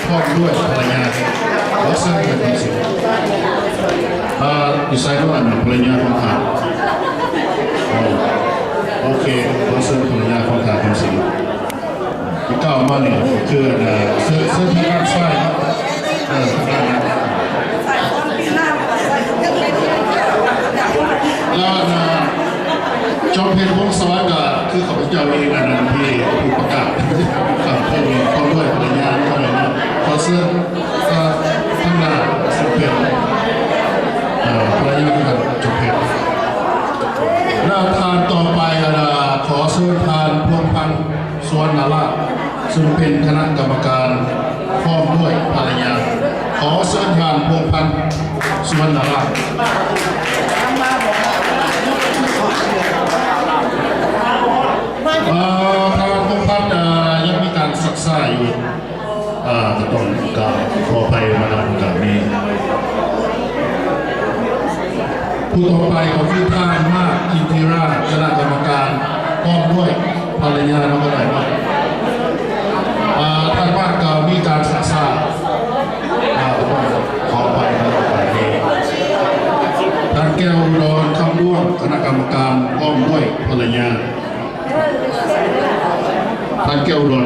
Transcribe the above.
ພ້ອມດ້ວຍພັນລະຍາ ຂໍເຊີນທ່ານຄຳສິງ. ເອີ ຢູ່ໃສເນາະ ອັນພັນລະຍາຂອງທ່ານ? ໂອເຄ ຂໍເຊີນພັນລະຍາຂອງທ່ານຄຳສິງ. ທີ່ກ່າວມານີ້ຄື ເອີ ເຊີນ ເຊີນທາງດ້ານຊ້າຍເນາະ ເອີ ທາງດ້ານ ແລ້ວ ເອີ ຈອມເພັນ ວົງສະຫວັດ ກໍຄືຂ້າພະເຈົ້າເອງ ອັນນັ້ນ ທີ່ຜູ້ປະກາດ ເອີ ເພິ່ນພ້ອມດ້ວຍພັນລະຍາເທົ່ານັ້ນນະ ຂໍເຊີນ ເອີ ທາງໜ້າ ເຊິ່ງເປັນ ເອີ ພັນລະຍາຂອງທ່ານຈອມເພັນ. ແລ້ວທ່ານຕໍ່ໄປ ອັນ ເອີ ຂໍເຊີນທ່ານ ພວງພັນ ສຸວັນນະລາດ ເຊິ່ງເປັນຄະນະກຳມະການ ພ້ອມດ້ວຍພັນລະຍາ ຂໍເຊີນທ່ານ ພວງພັນ ສຸວັນນະລາດ. ເອີ ທ່ານ ພວງພັນ ເອີ ຍັງມີການຊັກຊ້າຢູ່ ເອີ ກໍຕ້ອງກາບຂໍອະໄພມານຳໂອກາດນີ້. ຜູ້ຕໍ່ໄປກໍຄືທ່ານ ມາກ ອິນທິລາດ ຄະນະກຳມະການ ພ້ອມດ້ວຍພັນລະຍາ ເນາະ ກໍໄດ້ເນາະ. ເອີ ທ່ານ ມາກ ກໍມີການຊັກຊ້າ ເອີ ກໍຕ້ອງຂໍອະໄພມານຳໂອກາດນີ້. ທ່ານ ແກ້ວອຸດອນ ຄຳດ້ວງ ຄະນະກຳມະການ ພ້ອມດ້ວຍພັນລະຍາ. ທ່ານ ແກ້ວອຸດອນ